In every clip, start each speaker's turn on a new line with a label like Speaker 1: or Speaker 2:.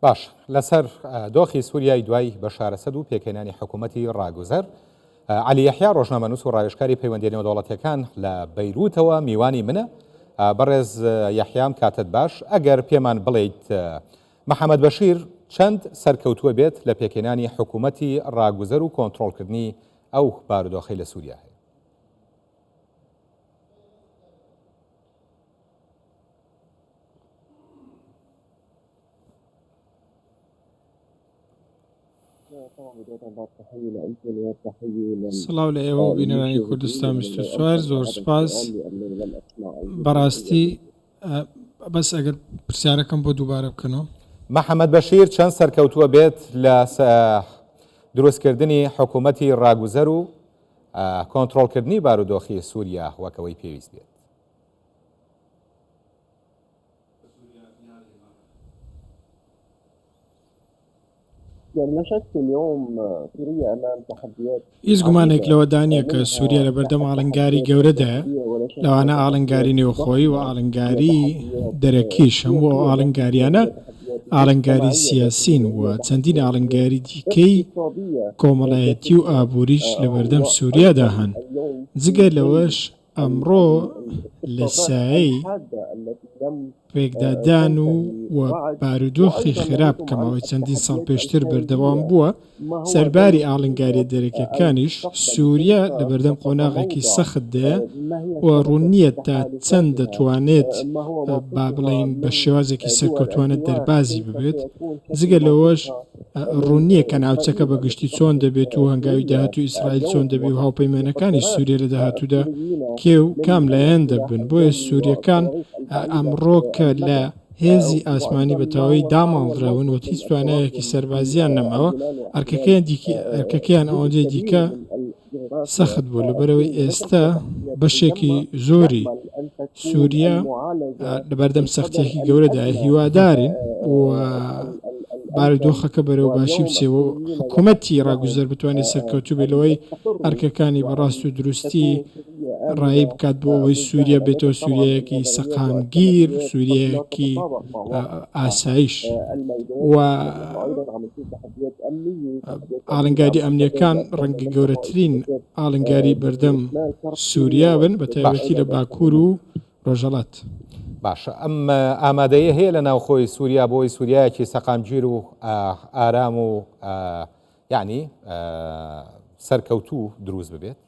Speaker 1: باش لەسەر دۆخی سووریای دوای بەشار ئەسەد و پێکهێنانی حکوومەتی ڕاگوزەر، عەلی یەحیا ڕۆژنامەنووس و ڕاوێژکاری پەیوەندییە نێودەوڵەتییەکان لە بەیرووتەوە میوانی منە. بەڕێز یەحیام کاتت باش، ئەگەر پێمان بڵێیت محەمەد بەشیر چەند سەرکەوتووە بێت لە پێکهێنانی حکوومەتی ڕاگوزەر و کۆنترۆڵکردنی ئەو بارودۆخەی لە سووریا هەیە؟
Speaker 2: سڵاو لە ئێوە و بینەرانی کوردستان 24 زۆر سوپاس بەڕاستی بەس ئەگەر پرسیارەکەم بۆ دووبارە بکەنەوە.
Speaker 1: محەمەد بەشیر چەند سەرکەوتووە بێت لە دروستکردنی حکوومەتی ڕاگوزەر و کۆنترۆڵکردنی بارودۆخی سووریا وەک ئەوەی پێویست بێت؟
Speaker 2: هیچ گومانێک لەوەدا نییە کە سووریا لەبەردەم ئاڵنگاری گەورەدایە، لەوانە ئاڵنگاری نێوخۆیی و ئاڵنگاری دەرەکیش، هەموو ئەو ئاڵنگارییانە ئاڵنگاری سیاسین و چەندین ئاڵنگاری دیکەی کۆمەڵایەتی و ئابووریش لەبەردەم سووریادا هەن، جگە لەوەش ئەمڕۆ لە سایەی پێکدادان و و بارودۆخی خراپ کە ماوەی چەندین ساڵ پێشتر بەردەوام بووە، سەرباری ئاڵنگارییە دەرەکییەکانیش، سووریا لەبەردەم قۆناغێکی سەختدایە و ڕوون نییە تا چەند دەتوانێت با بڵێین بە شێوازێکی سەرکەوتووانە دەربازی ببێت، جگە لەوەش ڕوون نییە کە ناوچەکە بە گشتی چۆن دەبێت و هەنگاوی داهاتووی ئیسرائیل چۆن دەبێت و هاوپەیمانەکانی سووریە لە داهاتوودا کێ و کام لایەن دەبن. بۆیە سوورییەکان ئەمڕۆ کە لە هێزی ئاسمانی بە تەواوی داماڵراون و هیچ توانایەکی سەربازییان نەماوە، ئەرکەکەیان ئەوەندەی دیکە سەخت بوو، لەبەرئەوەی ئێستا بەشێکی زۆری سووریا لەبەردەم سەختییەکی گەورەدایە، هیوادارین و بارودۆخەکە بەرەو باشی بچێ و حکوومەتی ڕاگوزەر بتوانێت سەرکەوتوو بێت لەوەی ئەرکەکانی بە ڕاست و دروستی ڕایی بکات بۆ ئەوەی سووریا بێتەوە سووریایەکی سەقامگیر، سووریایەکی ئاسایش و ئاڵنگاری ئەمنییەکان ڕەنگە گەورەترین ئاڵنگاری بەردەم سووریا بن، بە تایبەتی لە باکوور و ڕۆژهەڵات.
Speaker 1: باشە ئەم ئامادەیە هەیە لە ناوخۆی سووریا بۆ ئەوەی سووریایەکی سەقامگیر و ئارام و یعنی سەرکەوتوو دروست ببێت؟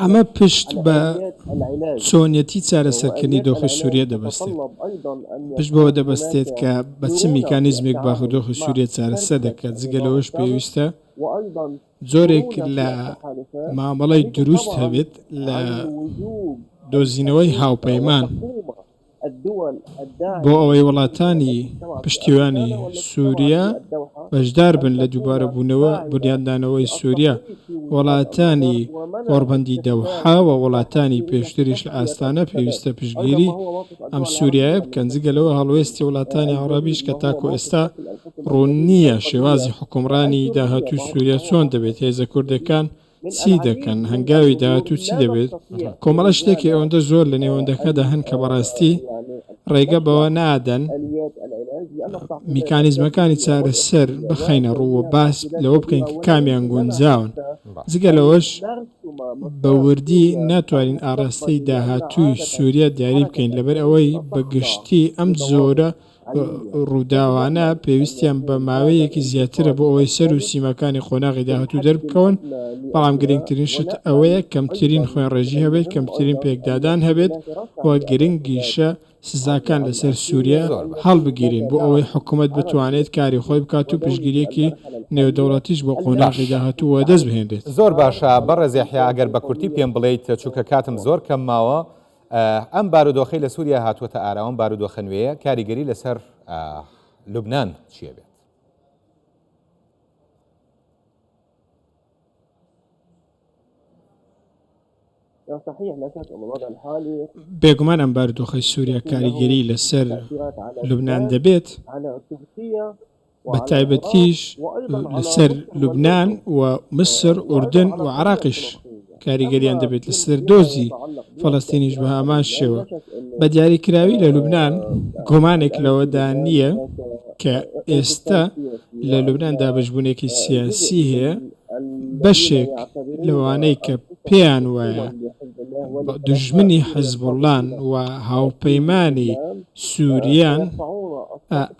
Speaker 2: ئەمە پشت بە چۆنیەتی چارەسەرکردنی دۆخی سووریە دەبەستێت. پشت بەوە دەبەستێت کە بە چ میکانیزمێک بارودۆخی سووریە چارەسەر دەکات. جگە لەوەش پێویستە جۆرێک لە مامەڵەی دروست هەبێت لە دۆزینەوەی هاوپەیمان. بۆ ئەوەی وڵاتانی پشتیوانی سووریا بەشدار بن لە دووبارەبوونەوە بنیاتنانەوەی سووریا، وڵاتانی کۆڕبەندی دەوحە و وڵاتانی پێشتریش لە ئاستانە پێویستە پشتگیری ئەم سووریایە بکەن، جگە لەوە هەڵوێستی وڵاتانی عەڕەبیش کە تاکو ئێستا ڕوون نییە شێوازی حوکمڕانی داهاتووی سووریا چۆن دەبێت، هێزە کوردەکان چی دەکەن، هەنگاوی داهاتوو چی دەبێت، کۆمەڵە شتێکی ئەوەندە زۆر لە نێوەندەکەدا هەن کە بەڕاستی ڕێگە بەوە نادەن میکانیزمەکانی چارەسەر بخەینە ڕوو و باس لەوە بکەین کە کامیان گونجاون. جگە لەوەش بە وردی ناتوانین ئاڕاستەی داهاتووی سووریا دیاری بکەین، لەبەر ئەوەی بە گشتی ئەم جۆرە ڕووداوانە پێویستیان بە ماوەیەکی زیاترە بۆ ئەوەی سەر و سیماکانی قۆناغی داهاتوو دەربکەون، بەڵام گرنگترین شت ئەوەیە کەمترین خوێنڕێژی هەبێت، کەمترین پێکدادان هەبێت و گرنگیشە سزاکان لەسەر سووریا هەڵبگیرین بۆ ئەوەی حکومەت بتوانێت کاری خۆی بکات و پشتگیرییەکی نێودەوڵەتیش بۆ قۆناغی داهاتوو وەدەست بهێنرێت.
Speaker 1: زۆر باشە بەڕێز یەحیا ئەگەر بە کورتی پێم بڵێیت چونکە کاتم زۆر کەم ماوە ئەم بارودۆخەی لە سووریا هاتووەتە ئاراوە، ئەم بارودۆخە نوێیە کاریگەری لەسەر لوبنان چییە بێت؟
Speaker 2: بێگومان ئەم بارودۆخەی سووریا کاریگەری لەسەر لوبنان دەبێت. بە تایبەتیش لەسەر لوبنان و میسر، ئوردن و عێراقیش کاریگەریان دەبێت، لەسەر دۆزی فەڵەستینیش بە هەمان شێوە. بە دیاریکراوی لە لوبنان گومانێک لەوەدا نییە کە ئێستا لە لوبنان دابەشبوونێکی سیاسی هەیە، بەشێک لەوانەی کە پێیان وایە دوژمنی حزبوڵڵان و هاوپەیمانی سووریان،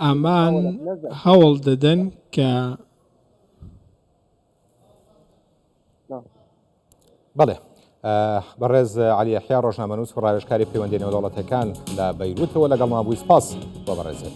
Speaker 2: ئەمان هەوڵ دەدەن کە.
Speaker 1: بەڵێ بەڕێز عەلی یەحیا ڕۆژنامەنووس و ڕاوێژکاری پەیوەندیە نێودەوڵەتیەکان لە بەیروتەوە لەگەڵمان بووی سپاس بۆ بەڕێزت.